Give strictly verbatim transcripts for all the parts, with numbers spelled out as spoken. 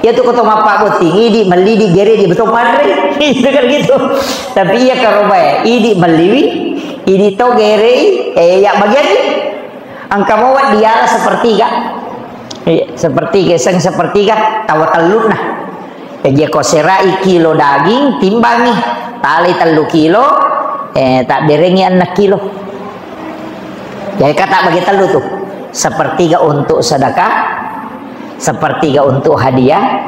Iya tu ko to mappabbotting, idi melli, di gere, di betul manre. Itu kan gitu. Tapi iya karobae, idi melliwi, idi to gerei, eh, ya bagian ni. Engka mowa diala sepertiga. Iya, sepertiga, seng sepertiga, tawa tellunna. Jadi ko serai kilo daging, timbangi, talai tellu kilo, eh, tabberengi enneng kilo. Jadi kata bagi tellu tu, sepertiga untuk sedekah, sepertiga untuk hadiah,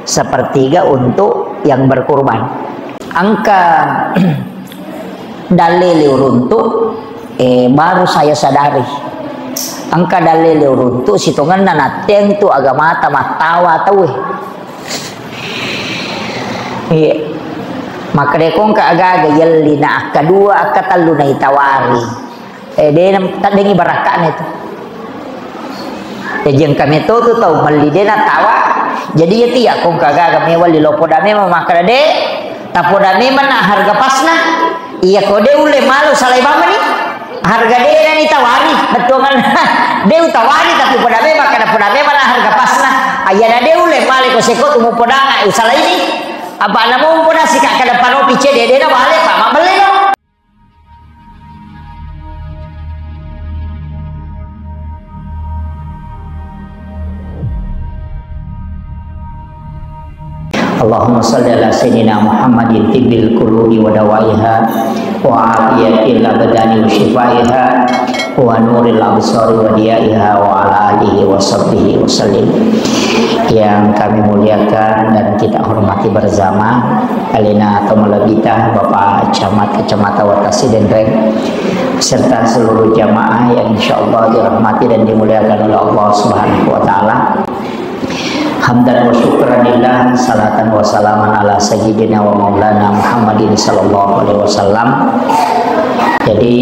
sepertiga untuk yang berkurban. Engka dalele uruntu, eh, baru saya sadari. Engka dalele uruntu, sitongenna natteng tu agamata mattawa tauwe. Iya. Makkeda ko engka aga-aga yelli na akkadua, akkatellu naitawari. Eh, de na, taddengi barakka'na itu. Jaji engka metto tu tau melli de natawa. Jadi iya tu iya ko engka aga-aga mewang lilo poda memang makkeda de, tapoda memang na harga pasna. Iya ko de ulle malu salai bamani. Harga de na nitawari, bettuangan. De utawari tapi poda memang, kada poda memang na harga pasna. Ayana de ulle male ko seko tu mupodanga usalaini. Apa na mumpoda sika kada panopi cede de na bale pa mabelle lo. اللهم صل على سيدنا محمد طب القلوب ودوائها وعافية الأبدان وشفائها ونور الأبصار وضيائها وعلى آله وصحبه وسلم. Yang kami muliakan dan kita hormati bersama, alena to malebbita Bapak Camat Kecamatan Wattasi Denreng, serta seluruh jamaah yang insyaallah dirahmati dan dimuliakan oleh Allah Subhanahu wa Ta'ala. Hamdan wa syukran lillah, salatan wa salaman ala sayyidina wa maulana Muhammadin sallallahu alaihi wasallam. Jadi,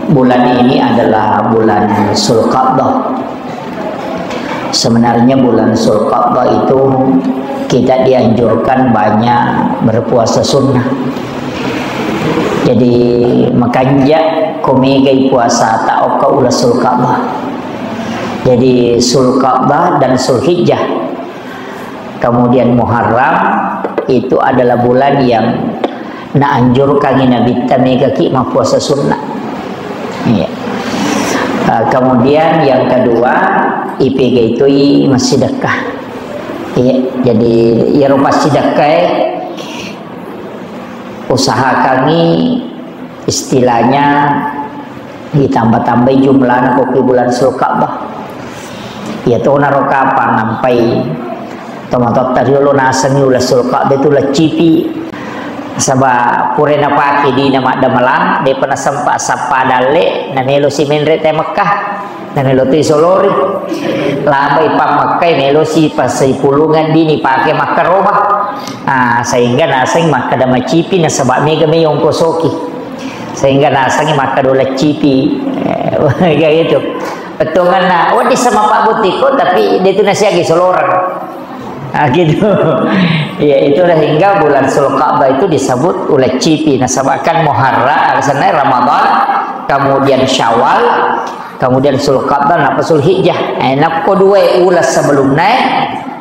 bulan ini adalah bulan Zulqa'dah. Sebenarnya bulan Zulqa'dah itu kita dianjurkan banyak berpuasa sunnah. Jadi, makanja ko megai puasa ta okka uleng Zulqa'dah. Jadi, Zulqa'dah dan Zulhijjah, kemudian Muharram, itu adalah bulan yang naanjurkangi Nabitta megaki mappuasa sunnah. Iya. Eh, kemudian yang kedua, ipega itui massidekka. Iya, jadi iyaro passidekkae usahakangi istilahnya ditambah-tambahi jumlahna ko ki bulan Zulqa'dah. Iya tonaro kapang nampai tomatoatta riolo nasengngi uleng Zulqa'dah itu leccipi. Saba pura napake dina maddamelang, depa nasempa sappa dalle, namelo si menre te Mekkah. Namelo tu isolori. Labai pammekkai melo si pasai pulungan dini pake makkaroba. Ah, sehingga naseng makkeda macipi nasaba mega me yongkosoki. Sehingga nasengi makkeda uleng cipi. Eh, kayak gitu. Bettuanganna, wedding sama Pak Butiko, tapi dia tu nasiagi soloreng. Ah, gitu. Ya, itulah hingga bulan Zulqa'dah itu disebut uleng cipi. Nasaba kan Muharram, alasannya Ramadan, kemudian Syawal, kemudian Zulqa'dah, napa Zulhijjah. Eh, nakko dua uleng sebelumnya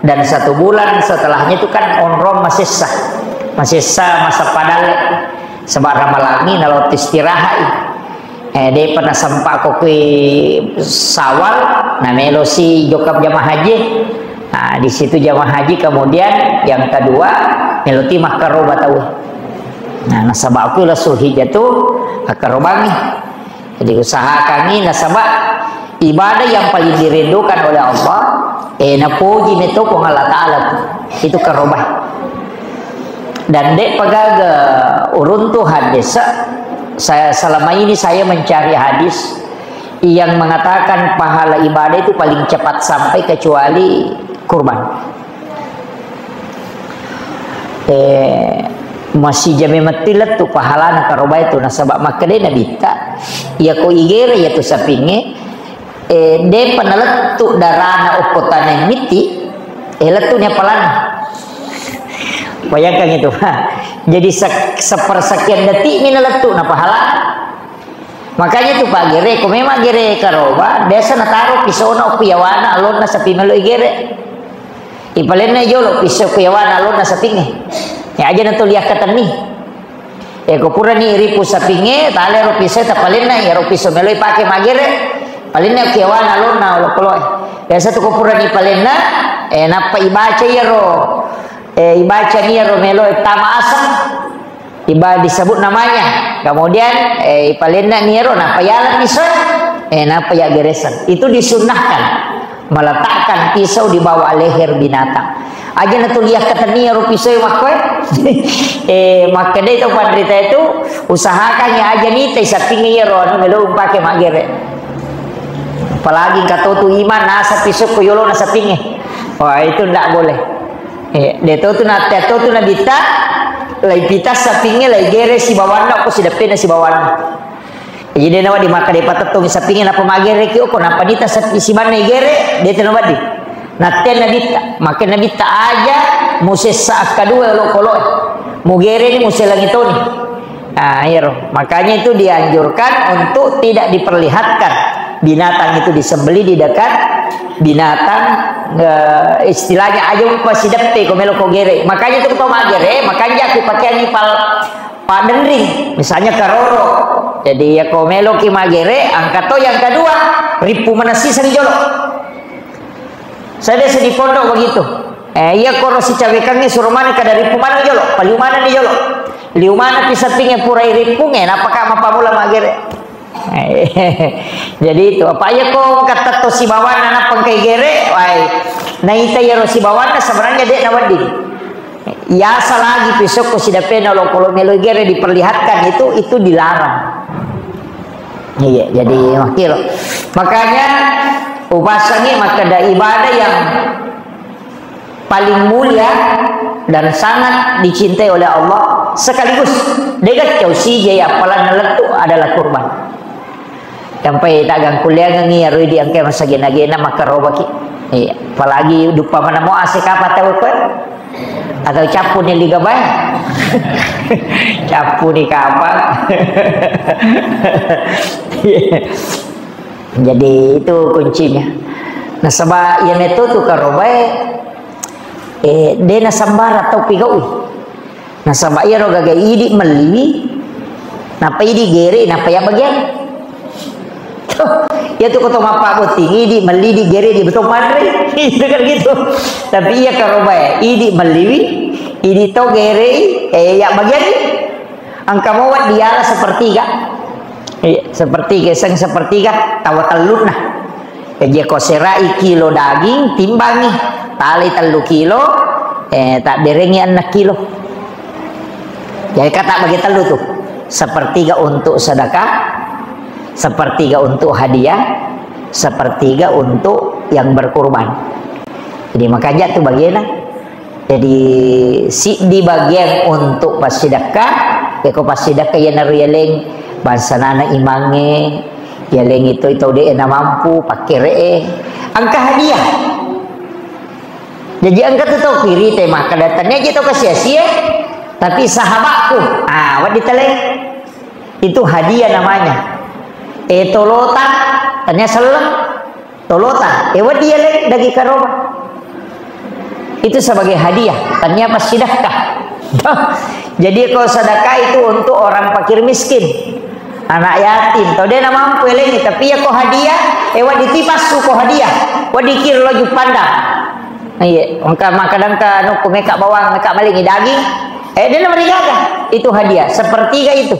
dan satu bulan setelahnya itu kan onrong masessa. Masessa masa padale. Saba ramalangi nalo istirahat. Eh, depa nasempa ko kui Sawal, namelo si jokap jamaah haji. Nah, di situ jamaah haji kemudian yang kedua melo ti makkaroba tau. Nah, nasaba aku la Zulhijjah tu akkarobangi. Jadi usahakangi nasaba ibadah yang paling dirindukan oleh Allah, eh, napoji meto Puang Allah Ta'ala tu. Itu karoba. Dan dek pagaga uruntu hadis, saya, selama ini saya mencari hadis yang mengatakan pahala ibadah itu paling cepat sampai kecuali kurban. Eh, masih jame mati lettu pahalana karoba itu nasaba makkeda Nabitta, iya ko igere iya tu sapinge, eh, depa nalettu darana okko taneng mitti, eh, lettu ni apalana. Bayangkan itu. Jadi se-, sepersekian detik mi nalettu na pahala. Makanya itu Pak Gere, ko memang gere karoba, biasa nataro pisona okko yawana alonna sapi melo igere. Ipalenna jolo piso ku yawana alonna sapingnge. Ya aja na tuli akkatenni. Ya ko purani ripu sapingnge, talero piso tapalenna, iyaro piso meloi pake magere, palenna ku yawana alonna olokoloe. Biasa tu ko purani palenna, eh, nappa ibaca iyaro, eh, ibaca ni iyaro melo tama aseng. Iba-, disebut namanya. Kemudian, eh, ipalenna ni ero, nappa yala piso, eh, nappa ya gereseng. Itu disunnahkan. Meletakkan pisau di bawah leher binatang. Aja na tuli akkatenni ero piso makkoe. Eh, makkedai to panrita itu, usahakan ya aja nitai sapingnge ero, anu, melo umpake magere. Apalagi engka to tu iman, nasa piso ko yolo na sapingnge. Wah, itu ndak boleh. Eh, de to tu na, de to tu nabitta, lai pita sapingnge, lai gere sibawanna, ko sideppena sibawanna. Jadi de nawedding makkeda patettongi sapingnge, nappa magere ki oko, nappa nita sapi sibanna igere, de to nawedding. Natte nabitta, makke nabitta aja, musessa akkadua olokoloe. Mugere ni, muselangi toni. Ah, iyaro. Makanya itu dianjurkan untuk tidak diperlihatkan binatang itu disembelih di dekat binatang, eh, istilahnya aja upa sideppe ko melo ko gere. Makanya itu ko magere, makanja aku pakaian ipal padenring, misalnya karoro. Jadi ya ko melo ki magere, angka to yang kedua, ripu manassi seng jolo. Saya biasa di pondok begitu. Eh, iya koro sicawekangnge suro maneng kada ripu maneng jolo, paliu maneng ni jolo. Liu maneng pi sapingnge pura irippungnge, napaka mapamula magere. Eh, jadi itu, apa iya ko katatto sibawanna nappa engkai gere, wai. Naita iyaro sibawanna sebenarnya de nawedding. Yasa lagi pisokko sidapena lo kolo melo gere diperlihatkan itu, itu dilarang. Iya, jadi makkiro. Makanya upasangi makkeda ibadah yang paling mulia dan sangat dicintai oleh Allah sekaligus dega cau sije appalanna lettu adalah kurban. Sampai tak gangkuliangengi iyaro idi engka masagena-gena makkarobaki. Iya, apalagi duppa manamo ase kapa tau koe. Atau cappu ni liga bae. Cappu ni kapang. Jadi itu kuncinya. Nasaba iya metu tu karobae, eh, de nasambara tau pigaui. Nasaba iyaro gaga idi melliwi, napa idi gere, napa ya bagian. Iya tu ko to mappabotting, idi melli, di gere, di beto manre. Itu kan gitu. Tapi iya karobae, idi melliwi, idi to gere, eh, ya bagian. Engka mo weddi yala sepertiga. Iya, sepertiga, seng sepertiga, tawa tellunna. Jadi ko serai kilo daging, timbangi, talai tellu kilo, eh, tabberengi enneng kilo. Jadi kata bagi tellu tu. Sepertiga untuk sedekah, sepertiga untuk hadiah, sepertiga untuk yang berkurban. Jadi makanya tu bagianna. Jadi, siddi bagian untuk passidekka, yako passidekka iyanaro yaleng bangsanana imangnge, yaleng itu, itu de na mampu, pakkere'e, engka hadiah. Jadi, engka tu tau pirite makkeda, tania je tau kasi-asie, tapi sahabatku, ah, wedding tale. Itu hadiah namanya. Eh, tolota, tania selleng, Tolota, eh, wedding yaleng daging karoba. Itu sebagai hadiah, tania passidekka. Jadi kalau sedekah itu untuk orang fakir miskin, anak yatim. Tau de na mampu yalengi, tapi ya ko hadiah, eh, wedding tipassu ko hadiah. Wedding kiro lo Juppandang. Iya, engka makkeda engka anu ku meka bawang, meka malingi daging. Eh, de na marigaga. Itu hadiah, sepertiga itu.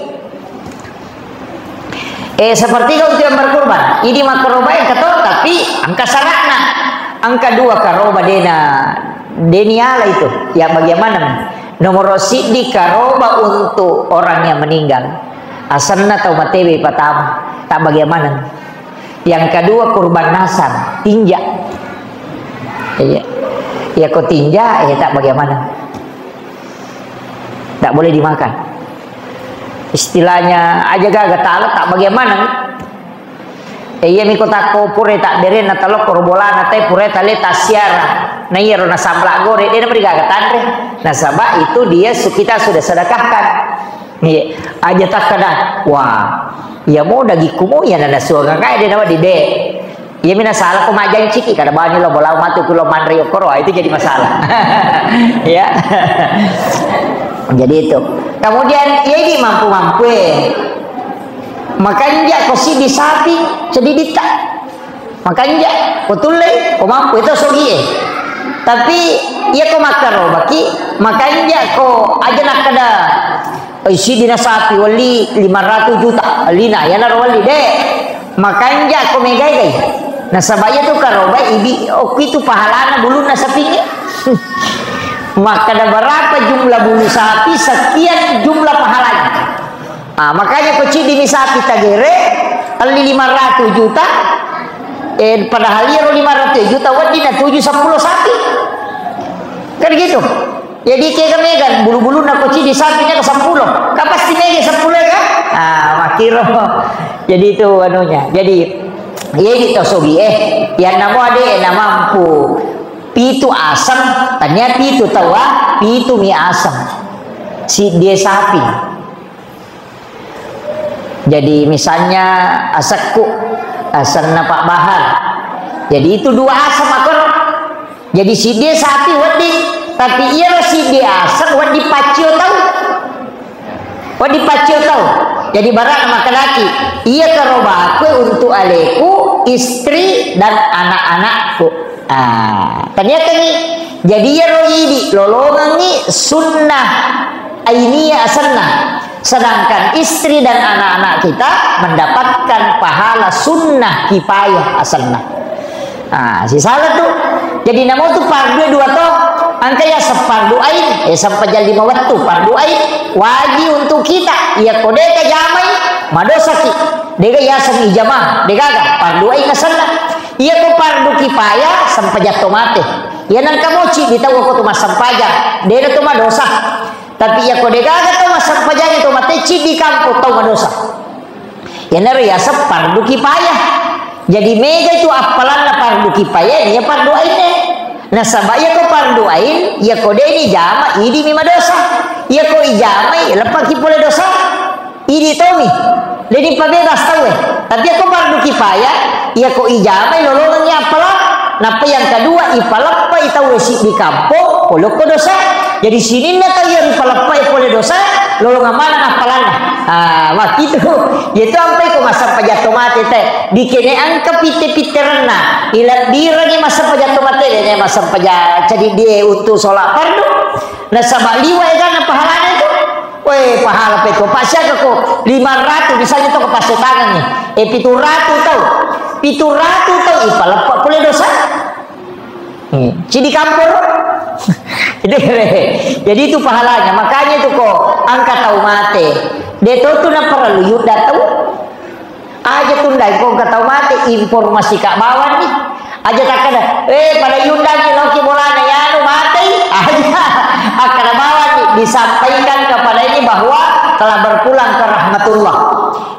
Eh, sepertiga untuk yang berkurban. Ini makkaroba engka to, tapi engka syaratna. Engka dua karoba dena, deniala itu. Ya, bagaimana? Nomor siddi karoba untuk orang yang meninggal. Asenna tau matewe patama. Tak bagaimana? Yang kedua kurban nasar, tinja. Iya. Ya, ko tinja, eh, tak bagaimana? Tak boleh dimakan. Istilahnya aja gaga talo tak bagaimana. Eh, iya miko takko pure tak bere na talo koro bolana te pure tale tasiara. Na iya ro na sabla gore de na merigaga tanre. Nasaba itu dia su-, kita sudah sedekahkan. Iya, aja takkada. Wah, iya mo dagikku mo iya na nasuang kae de na wadi de. Iya mina salah ko majjanciki, kada bani lo bolau matu kulo manre yokkoro, ah, itu jadi masalah. Ya. Jadi itu. Kemudian, iya di mampu-mampu, eh. Makanja ko siddi sapi, seddi ditta. Makanja, ko tulle, ko mampu, itu sogi, eh. Tapi, iya ko makkarobaki, makanja ko aja nakkeda, "Oi, siddi na sapi, welli lima ratus juta, lina, iyanaro welli, de." Makanja ko megai-gai. Nasaba iya tu karoba idi, okki tu pahalana bulunna sapingnge. Makkeda berapa jumlah bulu sapi, sekian jumlah pahalanya. Ah, makanya ko ciddi mi sapi tagere, elli lima ratus juta, eh, padahal iyaro lima ratus juta wedding natuju seppulo sapi. Kan gitu. Jadi kega mega bulu-bulunna ko ciddi sapi nya seppulo. Ka pasti mega seppulo ya kan? Ah, makkiro. Jadi itu anunya. Jadi iya di to sogi, eh, yang namo ade na mampu pitu aseng, tania pitu tawa, pitu mi aseng. Siddi sapi. Jadi misalnya asekku, asenna Pak Bahar. Jadi itu dua aseng makoro. Jadi siddi sapi wedding, tapi iyaro siddi aseng wedding paccio tau. Wedding paccio tau. Jadi barang makkedaki, iya karobaku untuk aleku, istri dan anak-anakku. Ah, taniakangi. Jadi iyaro idi lolongengi sunnah ainiyah asenna. Sedangkan istri dan anak-anak kita mendapatkan pahala sunnah kifayah asenna. Ah, sisala tu. Jadi namo tu fardu dua to. Engka ya fardu ain, eh, sempajang lima wettu fardu ain wajib untuk kita. Iya ko deka jamai madosaki. Deka yaseng ijama, degaga fardu ain asenna. Iya ko fardu kifayah sempajang to mate. Iya nengka moci di tau ko tu massempajang, dena to madosa. Tapi iya ko degaga tau massempajang to mate ciddi kampong tau madosa. Iyanaro yaseng fardu kifayah. Jadi mega itu appalanna fardu kifayah, iya fardu ain e. Nasaba iya ko fardu ain, iya ko deni jama, idi mi madosa. Iya ko ijamai, leppaki pole dosa. Idi tomi. Deni pabebas tau e. Tapi iya ko fardu kifayah, iya ko ijamai lolongengi appalang. Nappa yang kedua, ipaleppai tau e siddi kampong, pole ko dosa. Jadi sininna tau iya ripaleppai pole dosa, lolongang maneng appalanna. Ah, makkitu. Yaitu ampai ko massempajang to mate te. Dikene engka pitte-pitterenna. Ilebbirengi massempajang to mate, dene massempajang cadiddie untu sholat fardu. Nasaba liwa egana pahalana itu. Weh, pahala pe ko. Pasiaka ko lima ratus misalnya to ko passetangengi. Eh, pitu ratus tau. Pitu ratus tau ipaleppa pole dosa. Hmm. Cidi kamporo. Jadi itu pahalanya. Makanya itu ko engka tau mate. De to tu naparellu yudda tau. Aja tundai ko engka tau mate, informasi ka bawang ni. Aja takkeda, "Eh, pada yundangi loki bolana yanu matei." Aja. Akkeda bawang ni, disampaikan kepada ini bahwa telah berpulang ke rahmatullah.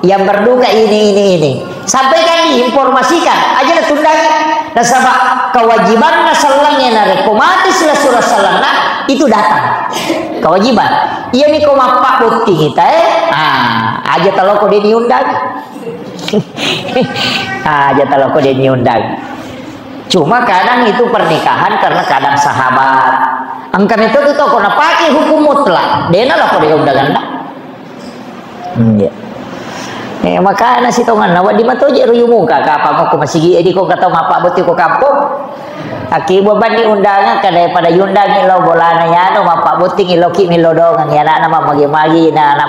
Yang berduka ini, ini, ini. Sampaikan, diinformasikan. Aja natundangi. Nasaba kewajibanna sellengnge narekko mati sila surah sellenna, itu datang. Kewajiban. Iya ni ko mappabbotting ita, eh. Ah, aja taloko de niundang. Aja taloko de niundang. Cuma kadang itu pernikahan karena kadang sahabat. Engka metode to ko napake hukum mutlak. Dena lako de undangan. Hmm, iya. Eh, makana sitonganna, wedding matoje ro yumuka, kapang ko masigi, edi ko katau mappabbotting ko kampong. Aki buah bandi undangan, kada pada yundangi lo bolana yano, mappabbotting iloki milo dongang, ya anakna mamagi-magi, na, na,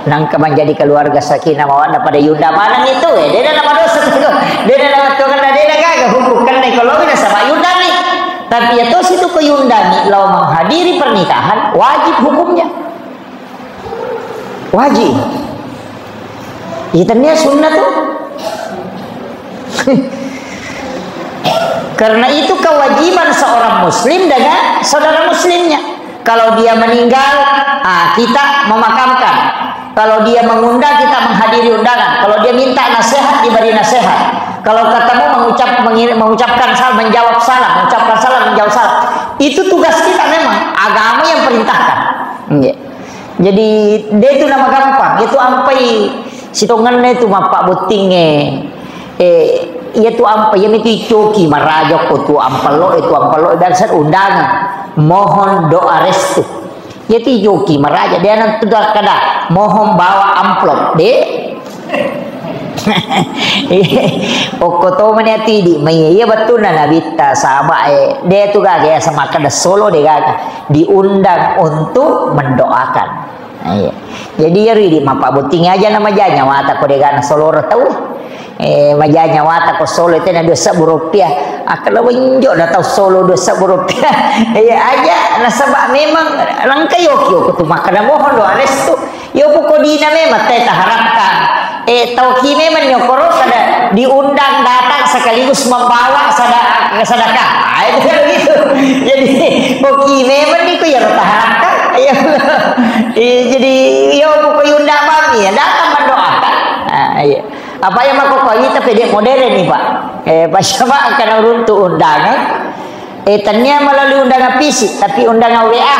nangka menjadi keluarga sakinah mawaddah pada yundang maneng itu, eh, dena nama dosa itu, dena nama tuanganna, dena gaga hukum kena kalau nasaba yundangi. Tapi ya tosi tu ko yundangi, lo menghadiri pernikahan, wajib hukumnya. Wajib. Iya, tennia sunnah tuh. Karena itu kewajiban seorang muslim dengan saudara muslimnya. Kalau dia meninggal, ah, kita memakamkan. Kalau dia mengundang, kita menghadiri undangan. Kalau dia minta nasihat, diberi nasihat. Kalau ketemu, mengucap, mengi-, mengucapkan salam, menjawab salam, mengucapkan salam, menjawab salam. Itu tugas kita memang. Agama yang perintahkan. Nggih. Jadi, de tu nama gampang. Itu ampai sitongenna itu mappabbottingnge. Eh, Iya tu ampe, iya mitu icoki maraja ko tu ampello, itu ampello biasa undangan. Mohon doa restu. Iya tu icoki maraja, dia nanti tu kada mohon bawa amplop, deh. Okko to mani ati di, mai iya bettuanna nabitta sahabat e, dia tu gaga ya sama kada solo de gaga diundang untuk mendoakan. Nah, iya. Jadi, iyaro idi mappabotting aja na maja nyawata ko degana soloro tau. Eh, maja nyawata ko solo tena dua sebbu rupiah. Akkeda wenjo na tau solo dua sebbu rupiah. Iya aja, nasaba memang nangka yoki yoku tu makkeda mohon doa restu. Yo poko dina memang te taharapkan. Eh, tauki memang nyokoro kada diundang datang sekaligus membawa sada-, sedekah. Ah, itu kan begitu. Jadi, oke memang niko ya taharapkan. Iya. Iya, jadi, yo, pokok Yunda mami, ya, datang mendoakan. Ah, iya. Apa yang mau kau kawita pede modern nih, Pak? Eh, pas sama akan runtu undangan. Eh, tania melalui undangan fisik, tapi undangan W A.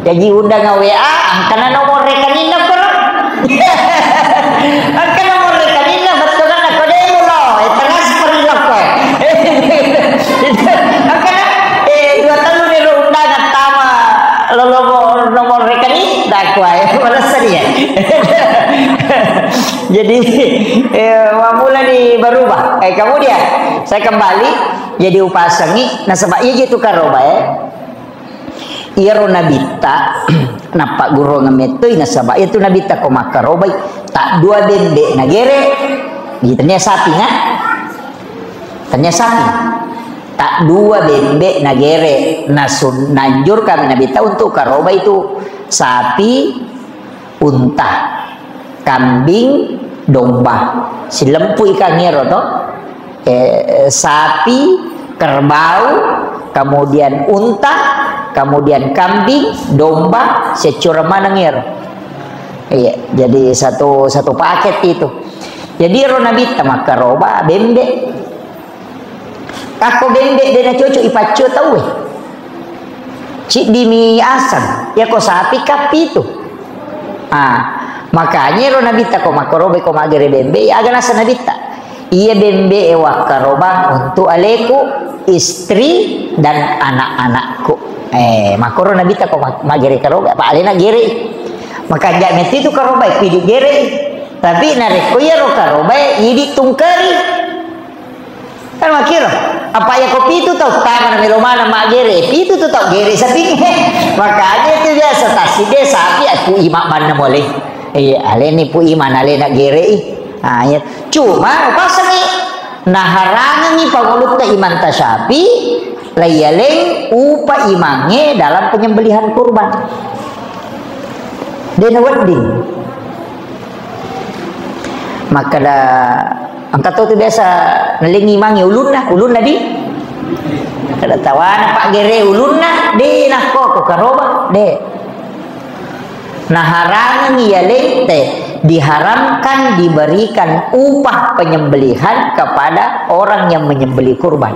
Jadi, undangan W A, angkana nomor rekening, koro. Angkana nomor rekening, betul kan? Kode lo, eh, transfer lo, kok. Angkana, eh, dua tahun ini undangan tama. Lo nomor, nomor rekening, dah kuai, mana seri ya. Jadi, eh, mulai di berubah. Eh, kemudian, saya kembali, jadi upasangi, nasaba iya gitu karoba, eh. Iyaro nabitta, nappa gurungan mettoi, nasaba iya tu nabitta ko makkarobai, tak dua bembe nagere, gitu, nia sapi, nah? Tania sapi. Tak dua bembe nagere, nasun-, nanjur kami nabitta untuk karoba itu sapi, unta, kambing, domba. Silempui kangero to. Eh, sapi, kerbau, kemudian unta, kemudian kambing, domba, secura maneng ero. Iya, jadi satu, satu paket itu. Jadi ero nabitta makkaroba bembe. Takko bembe de nacocok ipaccio tauwe. Ciddimi aseng, yako sapi kappi itu. Ah, makanya ero nabitta ko makkaroba ko magere bembe, aga nasa nabitta. Iya bembe e wakkarobang untuk aleku, istri dan anak-anakku. Eh, makoro nabitta ko ma-, magere karoba, apa alena gere. Makanja metti tu karoba, pidi gere. Tapi narekko iyaro karoba, idi tungkeri. Kan makkiro, apa iya ko pitu tau tama na melo maneng maggere, pitu tu tau gere sapingnge. Makanya itu biasa tassidde sapi aku ima manna mole. Iya, aleni pu ima nalena gere i. Ah, iya. Cuma upasengi naharangengi pangulutta imanta sapi, laiyaleng upa imangnge dalam penyembelihan kurban. Dena wedding. Makkeda, engka to tu biasa nalengi mange ulunna, ulunna di? Kada tawana paggere ulunna, de nakko ko karoba, de. Naharangengi yaleng te, diharamkan diberikan upah penyembelihan kepada orang yang menyembelih kurban.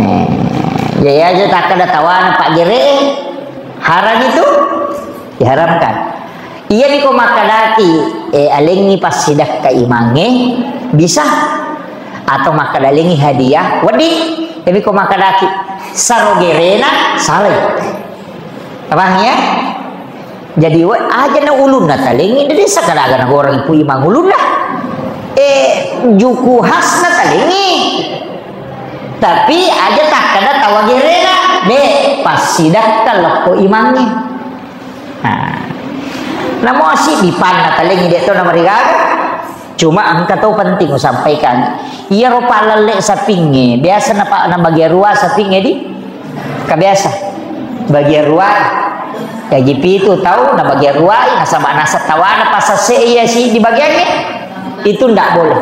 Eh, jadi aja takkeda tawana paggere, haram itu. Diharamkan. Iyami ko makkedaki, eh, alengngi passidakka imangnge, bisa. Atau makkeda alengngi hadiah, wedding. Iyami ko makkedaki, saro gerena, salai. Paham ya? Jadi, we-, aja na ulunna talengngi, de sakadaga na goreng pu imang ulunna. Eh, juku khasna talengngi. Tapi aja takkeda tawa gerena, de, passidakka lokko imangnge. Nah, namo siddi panna talengngi de to namarigaga. Cuma engka to penting usampaikan. Iyaro palalle sapingnge, biasa napa-, nabagi arua sapingnge di? Ka biasa. Bagi arua. Jaji pitu tau nabagi arua, nasaba nasa tawana pasase iya siddi bagiangnge. Itu ndak boleh.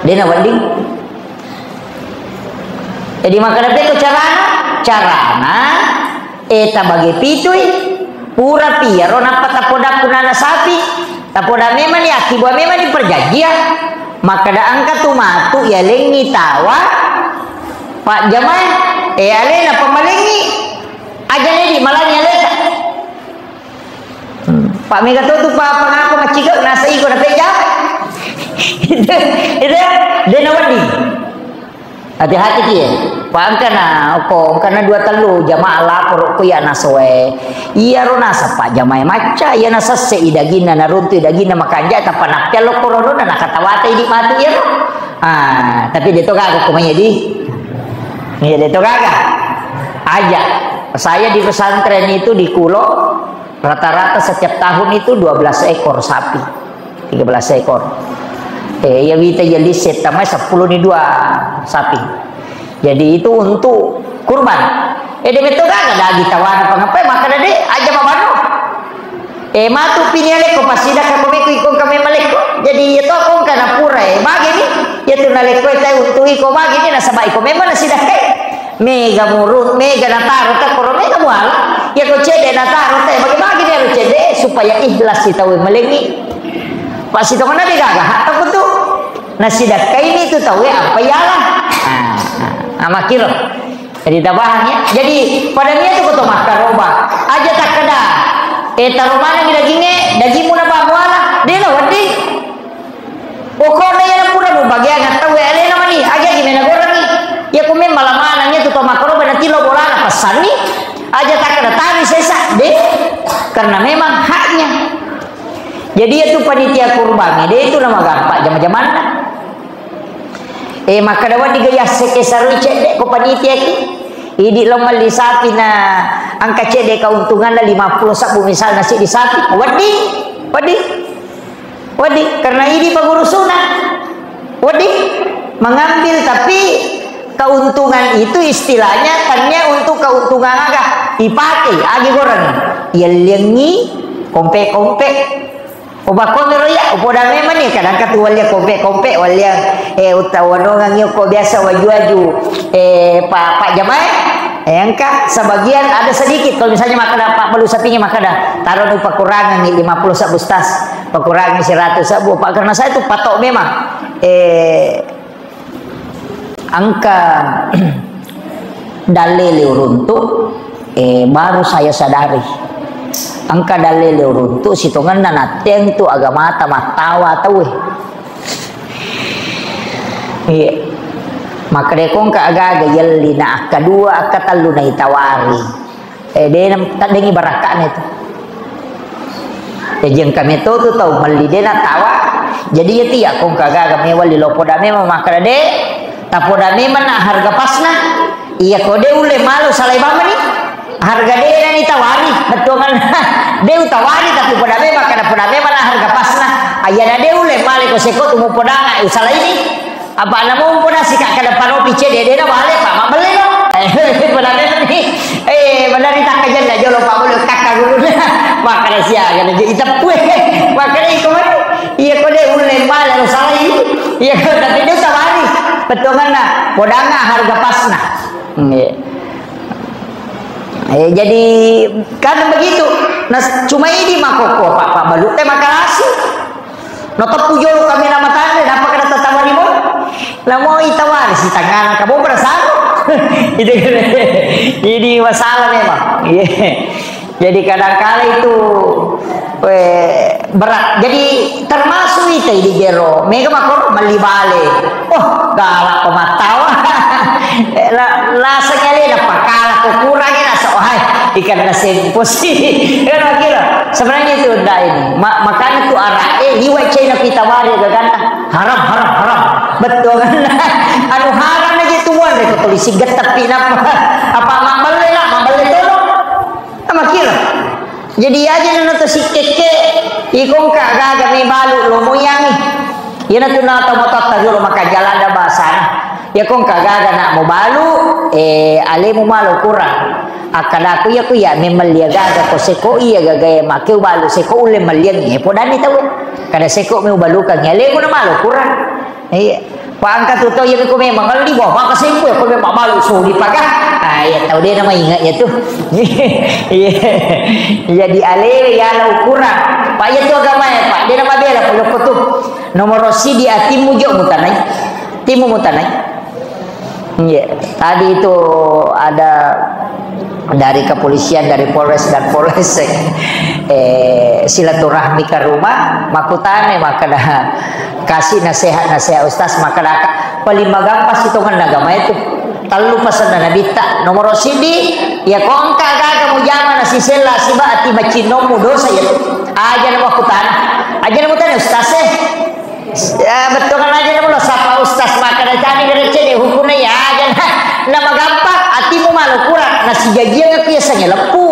De nawedding. Jadi, makkeda pekko carana? Carana, eh, tabage pitui, pura piyaro nappa tapoda kunana sapi, tapoda memang ni, akkibua memang ni perjanjian. Makkeda engka tu matu yalengngi tawa, Pak Jamaah, eh, alena pamalengngi, aja nedi malangi aleta. Hmm. Pak mega to tu pa pangako maciga, nasa iko na peja. Itu, itu, de' nawedding. Hati-hati ki, ya. Pa engkana, ko engkana dua tellu jamaah lapor ko iya nasoe. Iyaro nasappa jamaah macca, iya nasesse i daginna, naruntu i daginna makanja, tappa nappiallo koronona, nakatawata idi matu iyaro. Ah, tapi de' to gaga ko mai di. Iya, de' to gaga. Aja. Saya di pesantren itu di Kulo, rata-rata setiap tahun itu dua belas ekor sapi. Tiga belas ekor. Eh, iya wita iya lise tamai seppulo ni dua sapi. Jadi itu untuk kurban. Eh, de' metto gaga dagi tawana pangapai, maka de' aja mabano. Eh, matu pini alekko, pasidakka ko mekko iko engka memang lekko. Jadi, iya to ko engka napura, eh, bagi ni, iya tu nalekko, eh, tai untu iko bagi ni, nasaba iko memang nasidakkai. Mega murut, mega nataro te koro, mega muala. Iya ko cedde nataro te, bagi-bagi ni aro cedde, eh, supaya ikhlas si tau malengi. Pasti to mana de' gaga, hak tu. Nasidakkai ni tu tau, eh, apa iyalah. Ah, ah, ah, makiro. Jadi, tapahang, ya? Jadi, pada mia tu ko to makkaroba. Aja takkeda, eh, taro manengi dagingnge, dagingmu napa muala. De' nawedding. Pokokna iya pura mubageang tau, eh, alena mani. Aja gimana gorengi. Iya ko memang mala maneng iya tu to makkaroba, natilo bolana, pesanni. Aja takkeda tani sesa. De'. Karena memang haknya. Jadi, iya tu panitia kurban, de' itu namagappa jama-jamanna. Eh, makkeda wedding ga yasseke saroi cedde ko panitia ki. Idi lo melli sapi na engka cedde keuntunganna lima puluh sabbu misalna siddi sapi. Wedding, wedding, wedding. Karena idi pengurusuna. Wedding mengambil, tapi keuntungan itu istilahnya tannya untuk keuntungan aga. Ipake, agi goreng. Yelliangi, kompe-kompe. Upakkongero iya, upoda memang ni, kadang katu wallia kompe-kompe, wallia, eh, utta wanongang iyo ko biasa waju-waju, eh, pa, pa jamae, eh, engka sebagian ada sedikit, kalau misalnya makkeda pa balu sapingi makkeda, taro ni pakurangangi lima puluh sabbu stas, pakurangi seratus sabbu, pa, karena saya tu patok memang, eh, Engka dalele uruntu, eh, baru saya sadari. Engka dalele uruntu, sitongenna natteng tu agamata mattawa tauwe. Iya. Makkedai ko engka agaga yelli na akkadua, akkatellu naitawari. Eh, de na taddengi barakka'na itu. Jaji engka meto tu tau melli de na tawa. Jadi iya tiya ko engka gaga mewalli lo poda memang makkeda de, tapoda memang na harga pasna. Iya ko de ulle malo salai bamani. Harga de na ni tawari, bettuangan de utawari tapi poda memang kada poda memang na harga pasna. Ayana de ulle male ko seko tu mupodanga usalaini. Apa' namo umpo nasi ka kada panopi cedde de na bale pa mabbelle no. Pada ni, eh, pada ri takkajenna jolo pa bulu takka guru. Makkeda siaga na je iteppue. Makkeda iko mani. Iya ko de ulle male lo salai. Iya ko tapi de tawari. Bettuanganna podanga harga pasna. Nggih. Eh, jadi kan begitu. Nah, cuma ini makoko pa, pa balu te makalasi. No teppu jolo kami nama tanda, napa kada tatawari mo? Namo itawari si tangana kamu perasaan. Itu jadi masalah memang. Iya. Jadi kadangkala itu, eh, berat. Jadi termasuk itu di gero. Mega makoro meli bale. Oh, galak pemattawa. La-, laseng alena pakala ko kurangi rasa, oh, hai, ikan rasa emosi. Kira-kira. Sebenarnya itu ndak ini. Ma-, makanya tu arah, eh, liwat China kita mari gaganta. Haram, haram, haram. Betul kan? Anu haram aja tuan reko polisi getep pinapa. Apa mabbelle lah, mabbelle tolong. Sama kira. Jadi aja nana to sikkekke, iko engka gaga mi balu lo moyangi. Iyana tu nata mototta jolo maka jalanda basana. Iya ko engka gaga nak mubalu, eh, alemu malo kurang. Akkadaku iya ku iya memang lia gaga ko seko iya gaga iya make ubalu seko ulle maliang iya podani tau. Kada seko mi ubalukang iya alemu na malo kurang. Iya. Pa engka tu tau iya ko memang kalau di bawah maka sempu iya ko memang malu so di paga. Ah, iya tau de na maingat iya tu. Iya. Jadi alewe iya na ukurang. Pa iya tu agama iya, Pak. De na mabela polo ko tu. Nomor sidi atimmu jo mutanai. Timmu mutanai. Iya. Tadi itu ada dari kepolisian, dari Polres dan Polsek, eh, silaturahmi ke rumah, makkutanai, makkeda, kasih nasihat-nasihat Ustaz, makkeda, paling magampang sitongenna agama itu. Tellu pasenna Nabitta. Nomoro siddi, ya ko engka gaga mujama nasisella siba ati macinnommu dosa ya. Aja na makkutana. Aja na mutana Ustaz eh. Eh, bettuanna aja na mulo sapa Ustaz makkeda tadi gerecce de hukumna ya aja na. Na magampang atimu malo kurang nasijajiang aku ya sange leppu.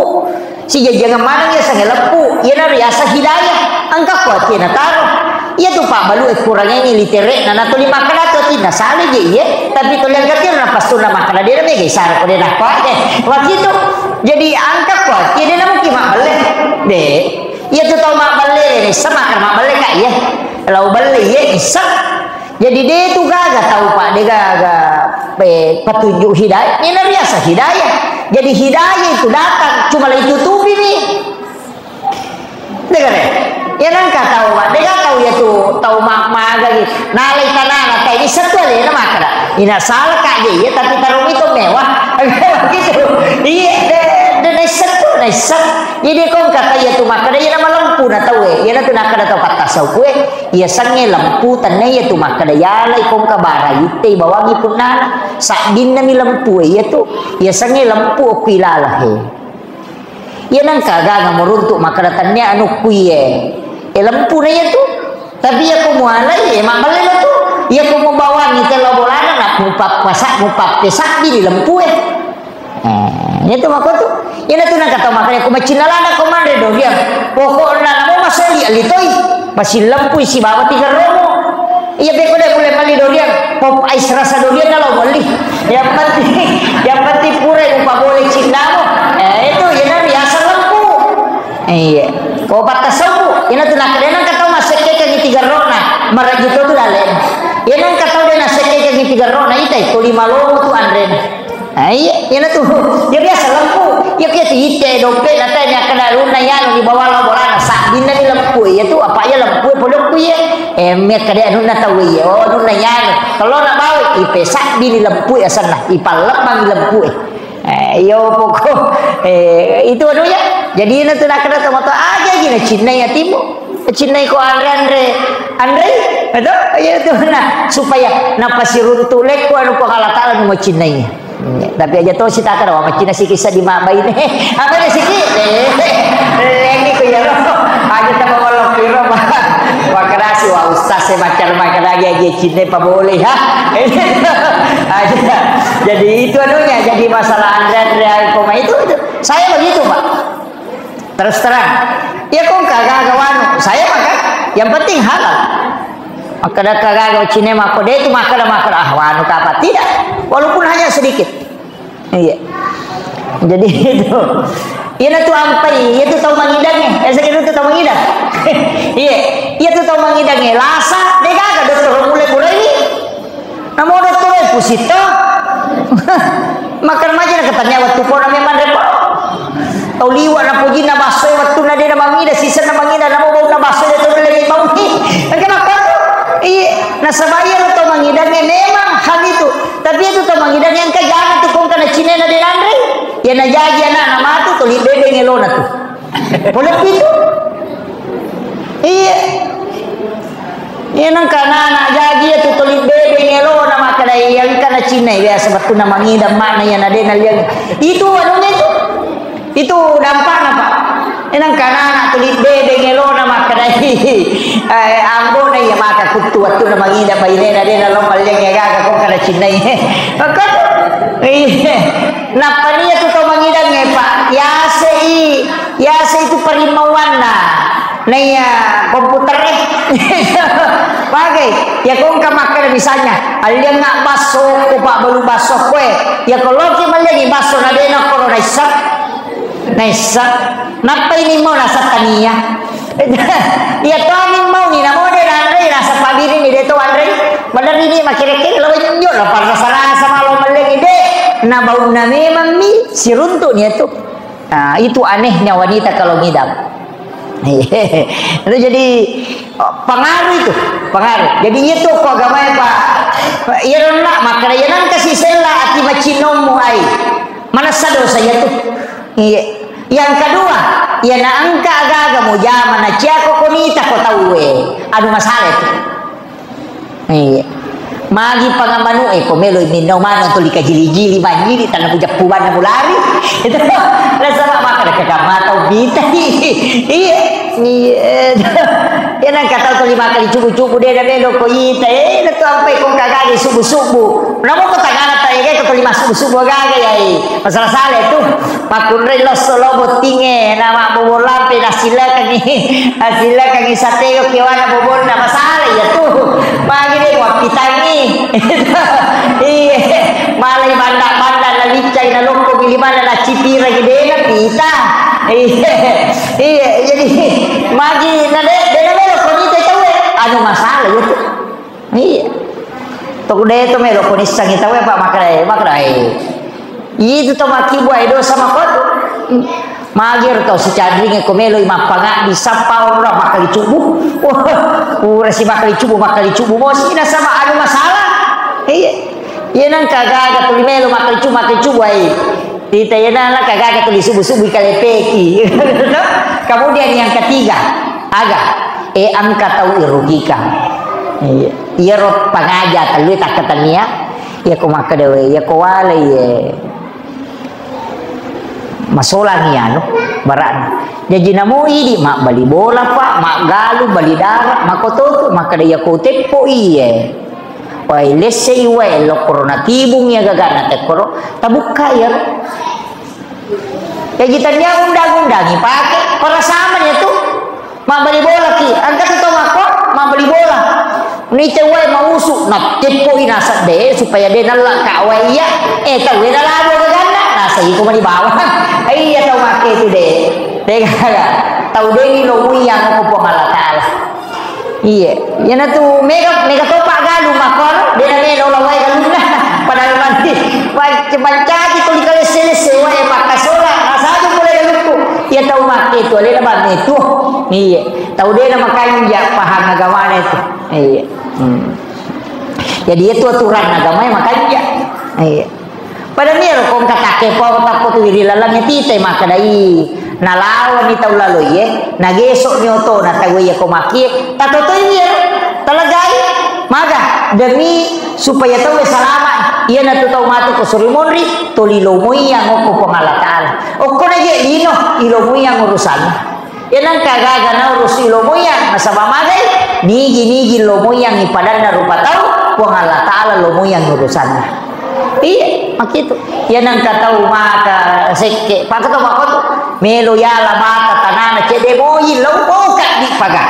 Sijajiang maneng ya sange leppu. Iya na riasa hidayah. Engka kuatie na taro. Iya tu pabbalu e kurangengi litere'na na tuli makkeda tu atinna sale je iye. Tapi tuli engka tiro na passunna makkeda de na mega isara ko de na kuat de. Wakitu. Jadi engka kuatie de na mungkin mabbelle. De. Iya tu tau mabbelle, issa makkeda mabbelle ka iya. Lao belle iya issa. Jadi de tu gaga tau pa de gaga pe petunjuk hidayah. Ini riasa hidayah. Jadi hidayah itu datang cuma la itutupi mi. Dega de. Ya nengka tau pa de gaga tau ya tu tau ma maga gi. Nalai tanana kai issa tu alena makkeda. Ina sala ka je iya tapi tarung itu mewah. Gitu. Iya de de naissa tu naissa. Jadi kong kata iya tu makkeda iya na malempu na tau e. Iya na tu nakkeda tau patta sauku e. Iya sange lempu tenne iya tu makkeda yalai kong kabara itte bawangi punnana. Saddinna mi lempu e iya tu. Iya sange lempu okku ilala he. Iya nengka gaga muruntuk makkeda tenne anukku iye. E lempu na iya tu. Tapi iya ko mualai e mabbelle na tu. Iya ko mubawangi telo bolana na mupappasa mupappesabbi di lempu e. Eh, itu makko tu. Iyana tu nengka tau makkeda ko macinna lana ko manre doriang. Pokokna namo masoli alitoi. Masillempui sibawa tiga romo. Iya beko de mulle melli doriang. Pop ice rasa doriang kalau melli. Yang penting, yang penting pura mupa boleh cinnamu. Eh, itu iyana riasa lempu. Iya. Ko patta sauku, iyana tu nakkeda nengka tau massekkekangi tiga rona. Marajito tu dale. Iyana nengka tau de nassekkekangi tiga rona. Itai, tuli malomo tu anrena. Ah, iya, iyana tu. Ya biasa lempu. Ya kia tu ite dompet na tanya kena luna yanu di bawah lo bolana. Saddinna di lempu. Ya tu apa ya lempu. Podokku ya. Eh, mia kade anunna tau ya. Oh, anunna yanu. Kalau nak bawa, ipe sabbi di lempu ya sana. Ipallemang di lempu. Eh, iyo pokok. Eh, itu anunya. Jadi iyana tu nak kena tomato aja gini. Cinna ya timu. Cinnai ko anre-anre. Anre. Itu. Ya tu nah. Supaya napasiruntuk lekku anu ko Allah Ta'ala nu macinnai. Tapi aja to sitaka wa macina siki sa di mabbaine. Apa ni siki? Eh, eh, ini ko ya lo. Aja tambah wallo piro, Pak. Wa kerasi wa ustaz saya macam macam lagi aja cinta pa boleh ha. Aja. Jadi itu anunya, jadi masalah anre-anre koma itu, itu. Saya begitu, Pak. Terus terang. Ya kong kagaga wanu, saya makan. Yang penting halal. Makkeda kagaga cine makko de tu makkeda makkeda ah wanu kapa tidak. Walaupun hanya sedikit. Iya. Jadi itu. Iyana tu ampai, iya tu tau mangidang eh. Eh, sakit tu tau mangidang. Iya. Iya tu tau mangidang eh. Lasa, de gaga dokter mulai burai. Namo dokter eh, pusito. Makan maja na katanya waktu pona memang repot. Tau liwa na puji na baso waktu na de na mangida, sisa na mangida, namo bau na baso de tu lagi bau ni. Kan kenapa tu? Iya, nasaba iya lo tau mangidang eh, memang hal itu. Tapi itu tau mangidang yang kejana tu kong kana cine na de nanre. Ya na jaji anak na matu tu libebe ngelona tu. Boleh itu? Iya. Iya nang kana anak jaji ya tu tuli bebe ngelona makkeda iya engka na cinna biasa waktu na mangidang makna iya na de na liang. Itu anunya itu. Itu dampakna, Pak. Enang kana anak tuli bebe ngelona makkeda eh, ambo na iya maka kuttu waktu na mangidang baine na de na lo malliang ya gaga kok kana cinnai. Makko iya. Nappa nia tu tau mangidang eh, Pak. Yasei, yasei tu parimauanna. Naiya komputer eh. Bagai, ya kongka makkeda misalnya, alliang nggak basso, ko pak balu basso koe. Ya kalau ki malliang basso na dena korona issa. Naissa. Nappa ini mau nasa tania. Iya to angin mau ni namo de nanre nasa pabiri ni de to anre. Bener ini makire-kire lo injo lo parasa-rasa malo malliang de. Na baunna memang mi siruntuk ni tu. Nah, itu anehnya wanita kalau ngidam. Itu jadi pengaruh itu, pengaruh. Jadi itu kok agama ya Pak. Iya nak makanya yang kasih sela ati macinommu ai. Mana sado dosa iya tu. Iya. Yang kedua, iya na engka gaga mujama na ciako konita ko tauwe. Anu masalah itu. Iya. Magi pangamanu e ko melo minno mano tuli kajili-jili manjili tanah pujappu banna mulari. Itu nasaba maka dekat mata ubita. Iya. Iya. Ya nang kata tuli makali cubu-cubu de na melo ko ita. Eh, na tu ampai ko kagagi subu-subu. Namo ko tagana ta ege ko tuli masubu-subu gaga ya. Masalah-salah itu. Makkunrai losso lo bottingnge, na mabbobo lampe, nasilakangi, nasilakangi satego kewana bobonna, masalah iya tu. Magi de muappitangi. Iya, malai banda-banda na liccai na lokko gili mana na cipira gede na pita. Iya, iya, jadi magi na de, de na melo ko nita tauwe. Anu masalah iya tu. Iya. Toko de to melo ko nissangi tauwe apa makrai, makrai. Itu to makkibua e dosa makotu. Magi ro to sicadringe ko melo i mappangaddi sappa ora makkali cubu. Wah, ura si makkali cubu, makkali cubu mosi nasaba anu masalah. Iya. Iya nang kagaga tuli melo makkali cubu, makkali cubu ai. Tita iya nang kagaga tuli subu-subu kalepeki. No? Kemudian yang ketiga, aga, e engka tau irugikan. Iya. Iyaro pangaja tellue takkatennia, iya ko makkeda we, iya ko walai, iya. Masolangi anu, bara'na. Jaji namo idi mabbali bola, Pak, maggalu, bali dara, makototu, makkeda iya ko teppo iye. Wae lessei wae lokkoro natibung iya gagana tekkoro, tabukka iyaro. Jaji tania undang-undang ipake, para sama iya tu. Mabbali bola ki, engka tu tau makko mabbali bola. Nite wae mausu, natteppoi naseng de supaya de nalla ka wae iya. Eh, tau de nalabo gaganna, naseng iko mani bawang. Iya tau makke tu de. De gaga. Tau de ni lo muiang ko Puang Allah Taala. Iya, iyana tu mega, mega topa galu makko, de na melo la wae galunna. Padahal mandi, mancaji tu dikalesse-lesse wae makkasola, asaja mulai galukku. Iya tau makke tu, alena bang itu. Iya. Tau de na makanja pahang agamana itu. Iya. Hmm. Jadi itu aturan agama yang makanja. Iya. Pada miro kongka takke pau tappo tu ri laleng tite makkedai. Nalawani tau lalo iye, nagesok ni otona tau iya ko makie, tatotoi miro, talagai, maga, demi supaya tau salama, iya na tu tau matu ko suri monri, toli lomoi yang okko Puang Allah Taala. Okko na je lino, ilomoi yang urusanna. Iya nengka gaga naurus i lo moyang, nasaba magai, nigi-nigi lo moyang ipadanna rupa tau, Puang Allah Taala lo moyang urusanna. Iya, makkitu. Iya nengka tau maka sekke, paka tau makkotu, melo yala mata tanana cedde moyi lo boka di paga.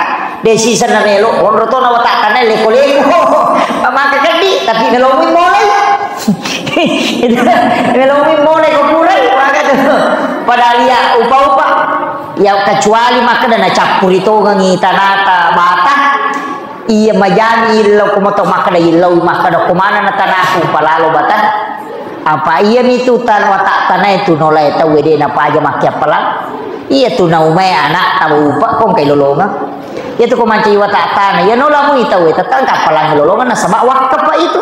De sisenna melo, onro tona wata tanai leko-leko. Maka keddi, tapi melo mui molai. Itu, melo mui molai ko purai, maka tu. Padahal iya upa-upa. Ya, kecuali makkeda nacappuri tongengi tanata bata, iya majani illau ko moto makkeda illau, makkeda ko manenna tanaku palalo bata. Apa iya mitu tan-, watak tanae tu nolae tau de napaja makkiappalang. Iya tu naumai anak tau upa ko engkai lolongeng. Iya tu ko mancaji watak tana, iya nola mui tau tetang kappalang lolongeng nasaba wakkapa itu.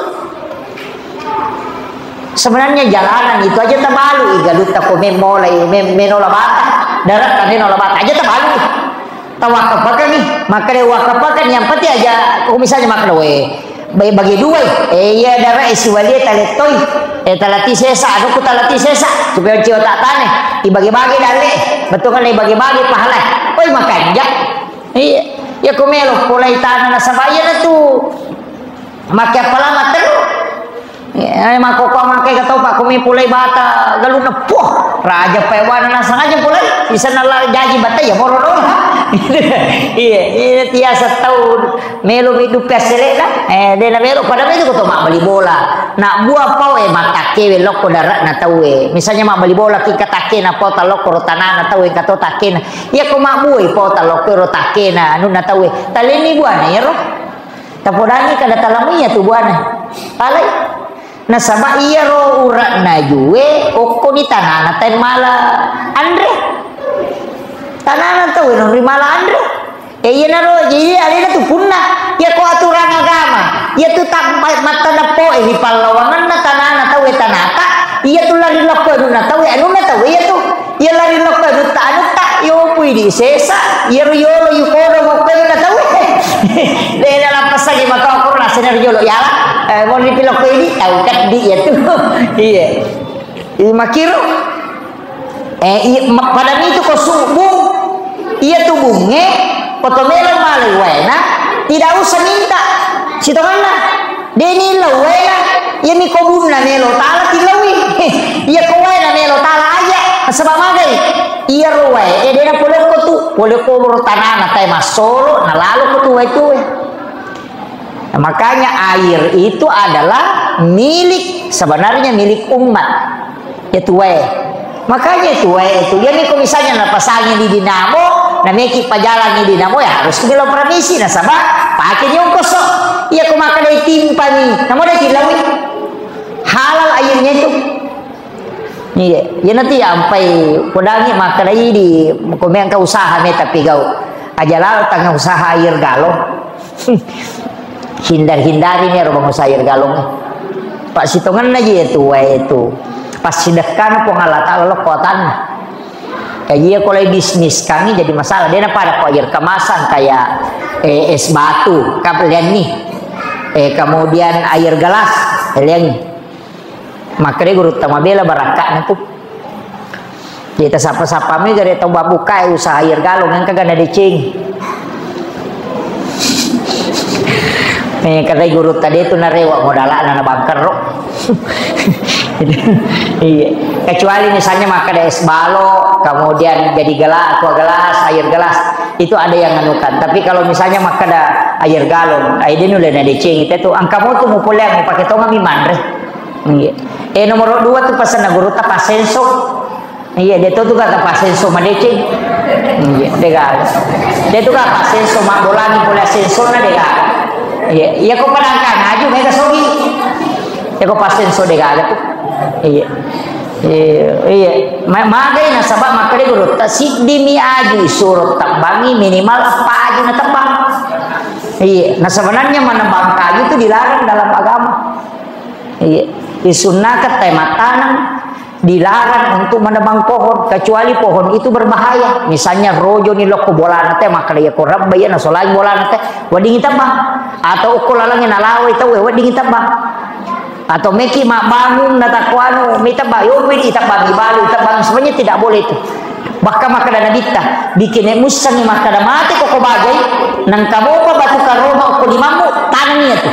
Sebenarnya jalanan itu aja tabalu, galutta ko memolai, mem-, menola bata, darat menola bata aja tabalu. Tawakkapakangi, makkeda wakkapakan yang penting aja, ko misalnya makkeda we, ba-, bagi dua, eh, iya darat, eh, siwalie talettoi, eh, talati sesa, anu ku talati sesa, supaya ciwa tak tane, ibagi-bagi dalle, betul kan ibagi-bagi pahala, oi makanja, iya, ya ko melo polai tanah nasaba iya tu. Makkiappalang matteru. Eh, makkokko makke katau pakko mi pulai bata galunna. Puh, raja paewana nasang aja pulai. Bisa nala jaji bata ya moro doang. Iya, iya tiasa tau melo mi duppe asselena. Eh, dena melo pada melo ko to mabbali bola. Nak bua pau e matakkewe lokko daratna tauwe. Misalnya mabbali bola ki katakkena pau talokko ro tanana tauwe kato takkena. Iya ko mabbuai pau talokko ro takkena anunna tauwe. Talenni buana ero. Tapodangi kada talamui iya tu buana. Palai. Nasaba iyaro urak najue okkoni tanana tai mala anre. Tanana tau nonri mala anre. E iyanaro jadi alena tu punna. Iya ko aturan agama. Iya tu tak ma-, mattadappo e ri pallawanganna tanana tau e tanata. Iya tu lari lokko anunna tau e anunna Sesa, iyaro yolo yukodo mokkoe na tau. De' na lappasangi maka Al-Qur'an, sena yolo yala. Eh, mau dipilokko ini, tau keddi ya tu. Iya. Iya, makiro. Eh, iya, ma-, pada itu ko subung, iya tu bunge, ko to melo male waena, tidak usah minta. Sitonganna. Deni lao waena, iya mi ko bunna melo tala tilawi. Iya ko waena melo tala aja. Sebab magai. Iya ro wae, eh, dena polokko tu, polokko boro tanana, tai massolo, na lalo ko tu wae tu, eh. Nah, makanya air itu adalah milik, sebenarnya milik umat. Ya tuae. Makanya tuae itu, ya niko misalnya napasangi di dinamo, nameki pajalangi dinamo, ya harus kita permisi, nasaba pakai nyongkoso. Iya ko makkeda timpani, namo dai tilawi. Halal airnya itu. Iya, iya nanti ya ampai kodangi makkeda di komeang ka usaha me tapi gau. Aja lalo tangga usaha air galon. Hindar-hindari ni ero bangusa air galong. Pak sitongenna ji itu wae itu. Pas sidekkan Puang Allah Taala lo kotanna. Kaji ya kalau bisnis kami jadi masalah. Dia pada kok air kemasan kayak eh, es batu, kapelian nih. Eh, kemudian air gelas, kalian nih. Makanya guru tamabela barakaknya tuh. Jadi tasapa-sapa mi gare tau babbuka usaha air galon engka gana deceng. Eh, kata guru tadi itu narewa modalana na bangkerro. Iya. Kecuali misalnya makkeda es balok, kemudian jadi gelas, aqua gelas, air gelas, itu ada yang anukan. Tapi kalau misalnya makkeda air galon, air dia nulle na deceng itu tuh angka motu mupoleang pakai tonga mi manre. Iya. Eh, nomor dua tuh pesan guru ta pasenso. Iya, dia tuh tuh kata pasenso madeceng. Iya, dega. Dia tuh kata pasenso mabolani pole senso na dega. Iya, iya ko padangkang aju mega sogi. Ya ko pasenso dega tuh. Iya. Iya, iya. Ma- magai nasaba makkeda guru ta siddi mi aju isuro tabbangi minimal apa aju na tabbang. Iya, nah sebenarnya menebang kayu itu dilarang dalam agama. Iya, disunnakan teh matanang dilarang untuk menebang pohon, kecuali pohon itu berbahaya. Misalnya rojo ni lokko bolana teh, maka dia ko rebba iya nasolai bolana teh, wedding tebang. Atau ko lalangnya nalawai tau, wedding tebang. Atau meki mabbangung na takuanu, mi tebang, yo, widi tebang, ibalu tebang, sebenarnya tidak boleh itu. Bahkan makkeda nabitta, bikin musangi makkeda mate koko bajai, nangka mopa batu karoma ko limammu, tanang iya tu.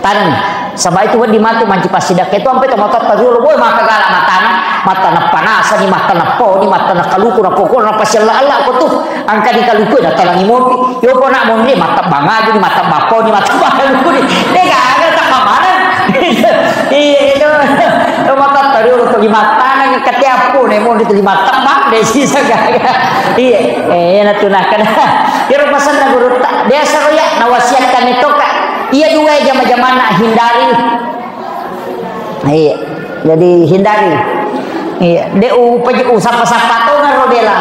Taneng. Saba itu wedding matu manci passidakka itu ampe tomatoatta riolo, boe, maka gala matana, matana panasani, matana poni, matana kaluku, na pokokna pasialla-alla ko tu. Angka di kaluku na talangi mopi. Yo pona monri, mata bangaju ni, mata baponi, mata baluku ni. Dega aga tak mamana. Iya itu. Tomatoatta riolo to lima taneng ketiapu ne monri to lima tembang de sisa gaga. Iya, eh, na tu nakana. Iro pasanna guru ta. Biasa roya nawasiatkan itu ka. Iya dua jama-jamana hindari. Iya. Jadi hindari. Iya. De upa usapa-sapa tonga ro bela.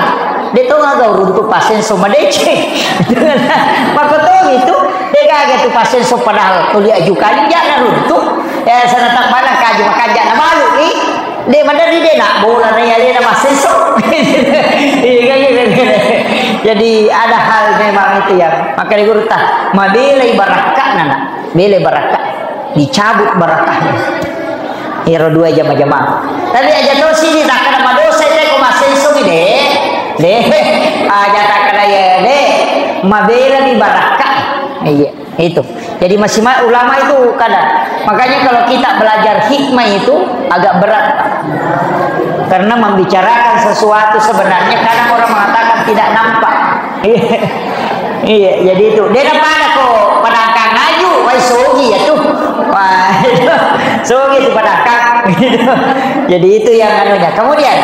De tonga ga uruntu pasenso madeceng. Maka to itu de gaga tu pasenso padahal tuli ajukan jana runtu. Ya sana tak mana kaji makanja na balu i. De madari de nak bola na ya de na pasenso. Iya kan gitu. Jadi ada hal memang itu yang maka di guru ta mabela ibarakka nana. Bele barakka, dicabut barakahnya. Iro dua jama-jama. Tapi aja to sini tak kena madosa itu ko masenso mi de. De. Aja tak kena ya de. Mabela di barakka. Iya, itu. Jadi masih ma- ulama itu kadang. Makanya kalau kita belajar hikmah itu agak berat. Karena membicarakan sesuatu sebenarnya kadang orang mengatakan tidak nampak. Iya, jadi itu. Dia pada ko padangkang aju, wai sogi ya tuh. Wah, itu. Sogi itu padangkang. Gitu. Jadi itu yang anunya. Kemudian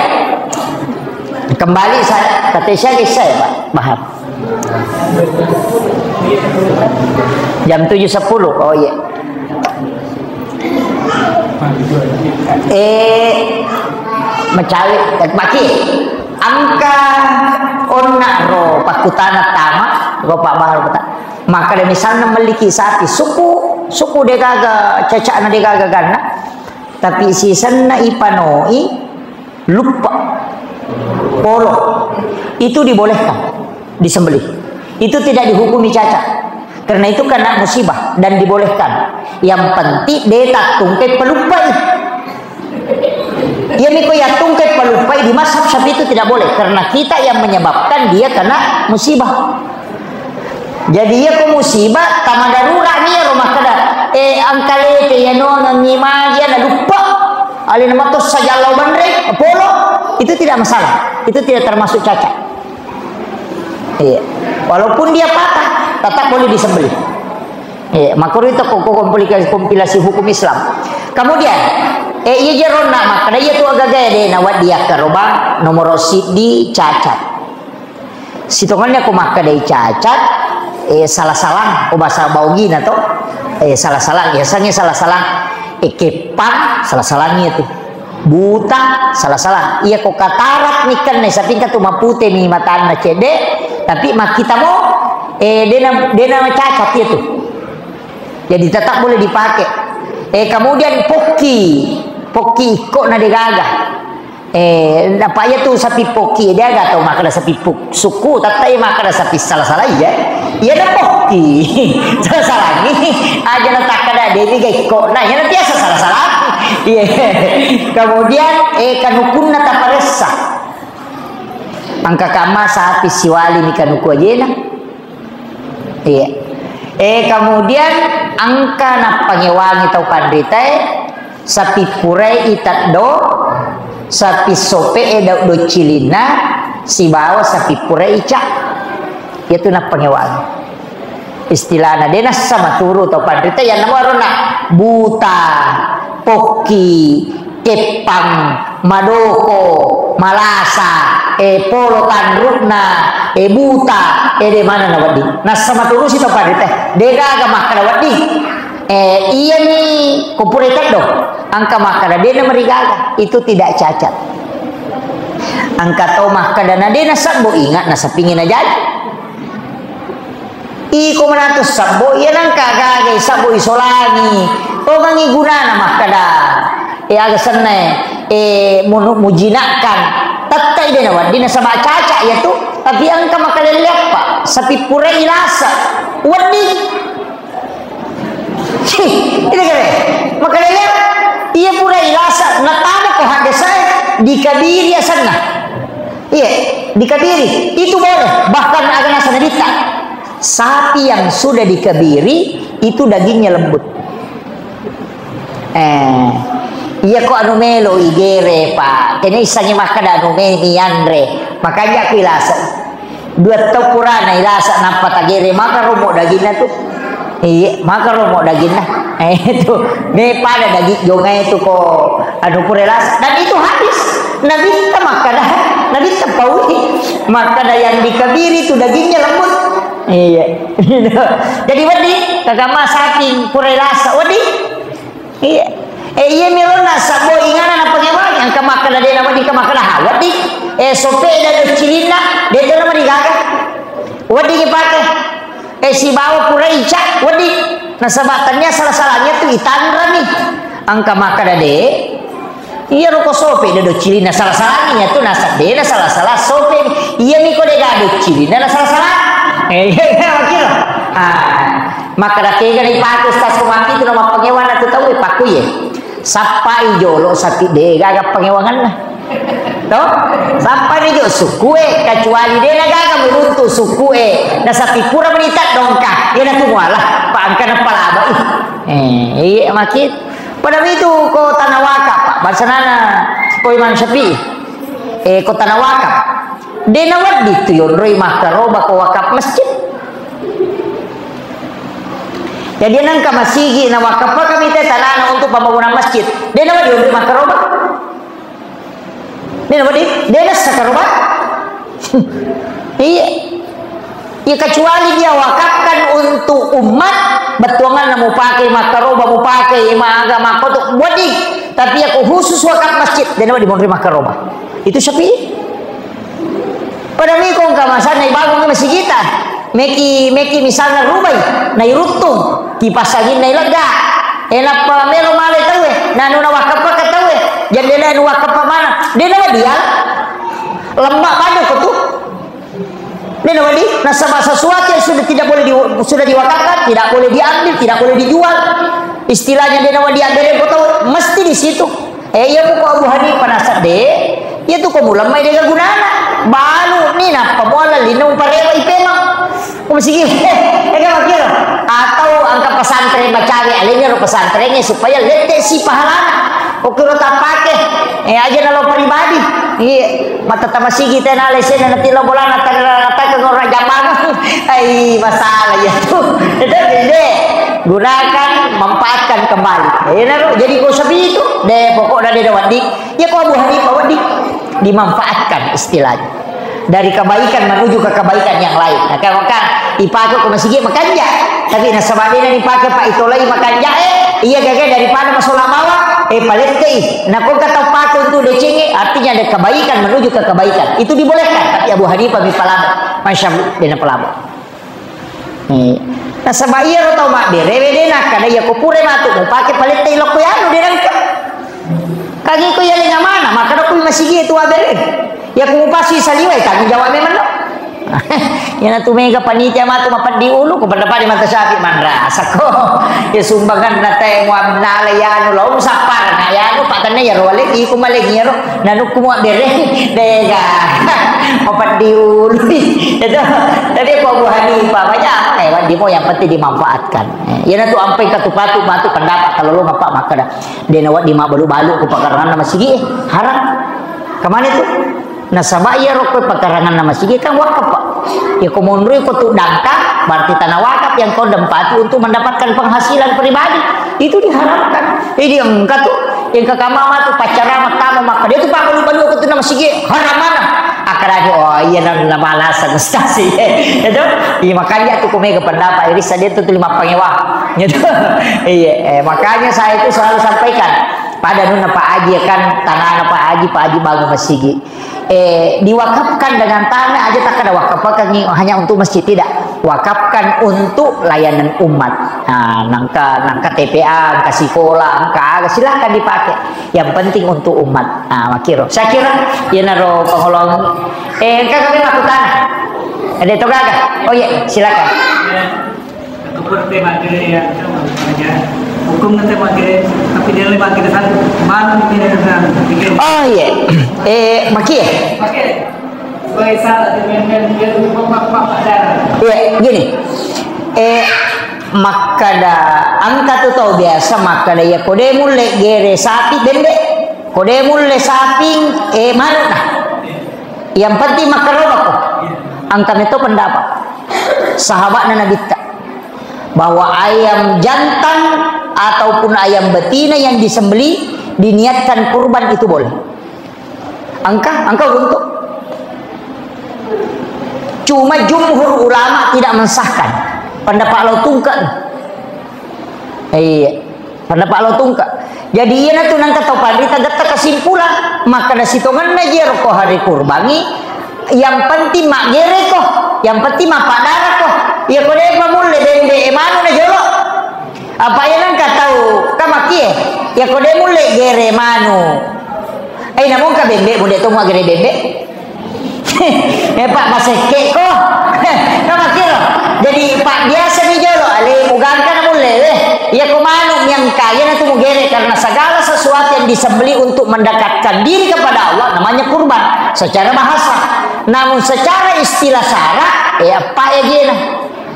kembali saya kata saya saya Pak Bahar. Jam tujuh sepuluh. Oh iya. Eh, mecawe, eh, maki. Angka onna ro pakkutana tama, ro Pak Bahar kata. Maka ada misalnya meliki sapi, suku, suku degaga, cacana degaga ganna. Tapi sisenna ipanoi, luppa. Polo. Itu dibolehkan disembelih. Itu tidak dihukumi cacat. Karena itu kena musibah dan dibolehkan. Yang penting de tattungke peluppai. Iya miko ya tungke peluppai di mazhab Syafi'i itu tidak boleh karena kita yang menyebabkan dia kena musibah. Jadi iya ko musibah tama darurat nih ya rumah kada eh angkalete ya nonang ni magia na lupa alena matos sajallau banre polo itu tidak masalah, itu tidak termasuk cacat. Iya. Walaupun dia patah, tetap boleh disembelih. Iya, makanya itu kok kompilasi, kompilasi hukum Islam. Kemudian, eh, iya jeronna makkeda iya tu agaga de nawaddi yakkaroba nomor siddi cacat. Sitongannya aku makkeda cacat, eh, salah-salah, oh bahasa baugina to, eh, salah-salah, biasanya salah-salah, eh, kepang, salah-salahnya itu. Buta, salah-salah. Iya ko katarak ni kan, sapingka tu mapute mi matanna cedde, tapi makkita mo, eh, dena, dena cacat itu. Jadi tetap boleh dipakai. Eh, kemudian pokki, pokki ikko na degaga. Eh, apa iya tu sapi pokki degaga atau makkeda sapi puk-, suku, tetap iya makkeda sapi salah-salah iya. Iya na pokki. Salah-salah ni. Aja na takkeda demi ga ikko. Nah, iya na biasa salah-salah. Iya. Kemudian, eh, kanukunna taparessa. Angka kamma sapi siwali ni kanuku ajena. Iya. Eh, kemudian angka nappangewangi tau panritae, sapi purai iteddo, sapi sope e dau docilinna, sibawa sapi purai ica. Iya tu nappangewangi. Istilahna, de nassa maturu tau panrita, iyanna muaronna buta, pokki, keppang, madoko, malasa, e, polo tanrukna, e, buta, e, de mana na wedding. Nassa maturusi tau panrita, de gaga makkada wedding. E, iyani ko pura teddo, angka makkada de na marigaga, itu tidak cacat. Angka tau makkada na de na sebbo ingat na sapingi na jaji. Iko manatu sabbo, iya nangka gagai sabbo isolangi. Tongangi gunana makkada, e, aga senna, e, munu-, mujinakkan. Tettai de na wedding nasaba caca iya tu. Tapi engka makalelle appa? Sapi purai lasa. Wedding. Cih, ini kare. Makalelle iya purai lasa. Natama ko hadde saya dikabiri asenna. Iya, dikabiri. Itu boleh. Bahkan aga nasa nabitta. Sapi yang sudah dikabiri itu dagingnya lembut. Eh, iya ko anu melo igere, Pak. Kene isangi makkada anu me mianre. Makanya aku ilasa. Dua tau purana ilasa nampa tagere maka romo dagingna tu. Iya, maka romo dagingna. Eh, itu. Me pada daging jongai itu ko anu pura ilasa. Dan itu hadis. Nabitta makkada, Nabitta paui. Makkada yang dikabiri itu dagingnya lembut. Iya. Jadi wedding, kagamma saking pura lasa wedding. Iya. Eh, iya melona sabbo ingana na pake wedding, engka makkada de na wedding, engka makkada ha wedding. Eh, sope dan cilinna, de na wedding gaga. Wedding ipake. Eh, sibawa pura ica wedding. Nasaba tania salah-salahnya tu itanrani. Engka makkada de. Iyaro ko sope de doccilinna sala-salani, iya tu naseddena sala-sala sope. Iya mi ko de ga doccilinna na sala-sala. Eh, iya, iya, makiro. Ah, makkada kega na ipake ustaz ko mati tu na mappangewanna tu tau e pakku iye. Sappai jolo sapi de gaga pangewanganna. To? Sappai jo sukue, kecuali de na gaga meruntu sukue. Na sapi pura menita dongka. Iya na tu muala, pangka na palaba. Eh, iya makit. Pada itu ko tanah wakaf, Pak. Basanana ko Imam Syafi'i. Eh, ko tanah wakaf. De na wedding tu yonroi makkaroba ko wakaf masjid. Jadi nangka masigi na wakaf kami te tanana untuk pembangunan masjid. De na wedding yonroi makkaroba. De na wedding, de na sakaroba. Iya. Ya, kecuali dia wakafkan untuk umat, bettuanganna mupakai makkaroba, mupakai maga makkoto, wedding. Tapi ya, khusus wakaf masjid, de na wedding monri makkaroba. Itu Syafi'i. Pada miko engka masanna ibangun masigita. Meki, meki misalna rubai, nairuttung, kipas anginna ilegga. E, nappa melo male tauwe, nanu nawakkappa ka tauwe, jendela nu wakkappa mana. De na wedding ya. Lembak pada ko tu. Dena wadi, nasaba sesuatu yang sudah tidak boleh di, sudah diwakafkan, tidak boleh diambil, tidak boleh dijual. Istilahnya dena wadi ambil ko tau, mesti di situ. Eh, iya muko Abu Hanifah nasab de, iya tu ko mulemma de gunana. Balu ni napa muala lino parewa ipemang. Ko masigi, eh, eh, kan makiro. Atau engka pesantren macawe alenya ro pesantrennya supaya lette si pahalana. Oke, lo tak pakai. Eh, aja nalo pribadi. Iya, mata tamasigi tena lesena nanti lo bolana tangga tangga ngora jamang. Ai, masalah ya tu. Itu deh. Gunakan, manfaatkan kembali. Eh, naro, jadi ko sapi itu, deh pokoknya dia wadi. Ya ko Abu Hanifah wadi. Dimanfaatkan istilahnya. Dari kebaikan menuju ke kebaikan yang lain. Nah, kan, kan, ipake ko masigi makanja. Tapi nasaba dena dipake pa itolai makanja, eh, iya gaga daripada masola bawa, eh, palette'i. Nah, ko kata pake untuk decengi, artinya ada kebaikan menuju ke kebaikan. Itu dibolehkan. Tapi Abu Hanifah mi palabo. Masya Allah, dena palabo. Eh, nasaba iyaro tau mabbere, wedena kada iya ko pura matu mupake palette'i lokko yanu de nengka. Kagi ko iya lenga mana, maka da kui masigi itu abere. Ya ku mupasi saliwa, eh, tanggung jawab memang lo. Iyana tu mega panitia matu mapeddi ulu, ko pada-pada mata sapi manrasa ko. Ya sumbangan na te mu abnala yanu lo sapar na yanu patanna ya ro wale iku maleng iyaro. Nanukku mua bereng, dega. Mapeddi ulu. Itu. Tapi ko Abu Hanifah, banyak, eh, waddi mo yang penting dimanfaatkan. Eh, iyana tu ampai katu patu, batu pendapat kalau lo ngapa makkeda. Dena waddi mabalu-balu ko pakarangan nama sigi, eh, haram. Kemana tu? Nasaba iya rokko pakarangan nama sigi kan wakaf, Pak. Ya ko monroi ko tu dangka, berarti tanah wakaf yang kau dempati untuk mendapatkan penghasilan pribadi. Itu diharamkan. Jadi engka tu, engka kamama tu pacarama tama maka dia tu pabalu-balu ko tu nama sigi haram mana? Akadaki, oh iya na, na malasa ustaz. Itu, iya makanya tu ku mega pendapat iri sadia tu lima pangewa. Gitu. Iya, eh, makanya saya itu selalu sampaikan pada nunna Pak Haji ya kan, tanahna Pak Haji, Pak Haji bangun masigi. Eh, diwakafkan dengan tanah aja tak ada wakafkan hanya untuk masjid, tidak. Wakafkan untuk layanan umat. Nah, nangka, nangka T P A, nangka sekolah, nangka aga, silahkan dipakai. Yang penting untuk umat. Nah, makiro. Saya kira, iyanaro pengolong. Eh, engka kami makutana. Ada itu gaga? Oh iya, silakan. Hukum nanti makai, tapi dia lagi makai satu. Mana ini yang bikin? Oh iya. Eh, maki ya? Pakai. Iya, gini. Eh, makkada engka tu tau biasa makkada, iya ko de mulle gere sapi bembe, ko de mulle saping, eh, manuk nah. Yang penting makkarobako. Engka meto pendapat sahabatna Nabitta bahwa ayam jantan ataupun ayam betina yang disembelih diniatkan kurban itu boleh. Engka, engka untuk. Cuma jumhur ulama tidak mensahkan. Pendapat lo tungke. Iya. Pendapat lo tungke. Jadi iya natu nangka tau panrita getta kesimpulan. Maka da sitongenna jero ko hari kurbangi. Yang penting maggereko. Yang penting mappadarako. Iya ko de mamulle bembe e manu na jolo. Apa iya nangka tau kamakie? Iya ko de mulle gere manu. Eh, namu engka bembe, mu de to mua gere bembe. Eh, Pak, masekke ko. Kamakie lo. Jadi, Pak, biasa ni jolo, ale mugangka na mulle, eh. Iya ko manu miangka, iya natu mugere karena segala sesuatu yang disembelih untuk mendekatkan diri kepada Allah namanya kurban secara bahasa. Namun secara istilah sara, eh, apa ya jena?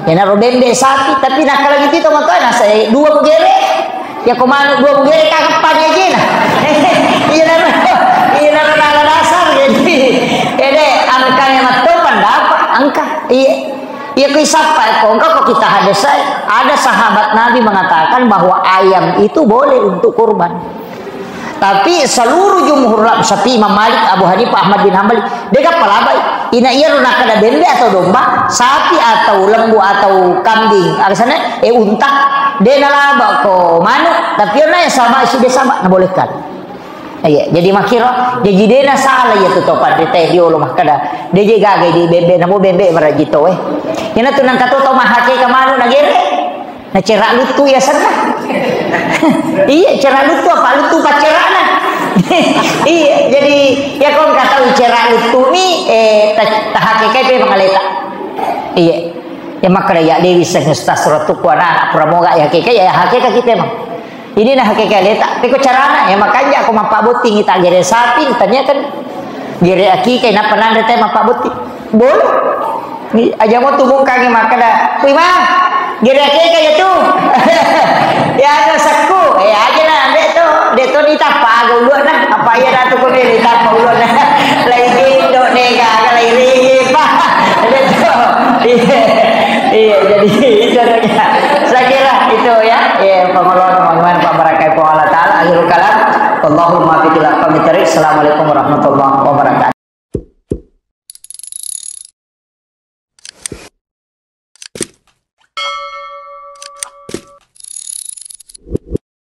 Iyanaro bembe sapi, tapi nakkalagi tito matoa nasa, eh, dua mugere. Ya ko manu dua mugere kagappa ni ajena. Iyanaro, iyanaro nala dasar jadi. Ede angka memang to pendapat angka. Iya. Iya ko isappa ko engka ko kita hadesai. Ada sahabat Nabi mengatakan bahwa ayam itu boleh untuk kurban. Tapi seluruh jumhur ulama, Syafi'i, Imam Malik, Abu Hanifah, Ahmad bin Hambali, de gappalabai. Ina iyaro nakkeda bembe atau domba, sapi atau lembu atau kambing, agasana, eh, unta, de nalaba ko manuk, tapi onna yang sama isi de sama, nabolehkan. Iya, jadi makkiro, jadi de nasala iya tu to panrita diolo makkeda, de je gaga di bembe, namo bembe maraji to, eh. Ina tu nangka to tau mahake ka manuk nagere. Nah, cerak lutu ya senna. Iya, cerak lutu apa lutu pacerana. Iya, jadi ya kau nggak tahu Ra luttumi, eh, ta-, tahakekai pemeng aleta. Iya. Ya makkeda ya dewi seng ustaz ratu kuana pura moga ya hakekai, ya hakekai pemeng. Ini na hakekai aleta. Peko carana, ya makanja ko mappabotting ita gere sapi, tania kan gere akika, napa nanre te mappabotting. Boleh. Ni aja mo tu bungkangi makkeda, "Wih, Mang, gere akika ya tu." Ya ada sekku, eh aja na, dek tu, dek tu ditapa aga uluanna, apa iya datu ko ditapa uluanna. Lai indo dega, lai ringi, Pak. Dek tu. Iya, iya, jadi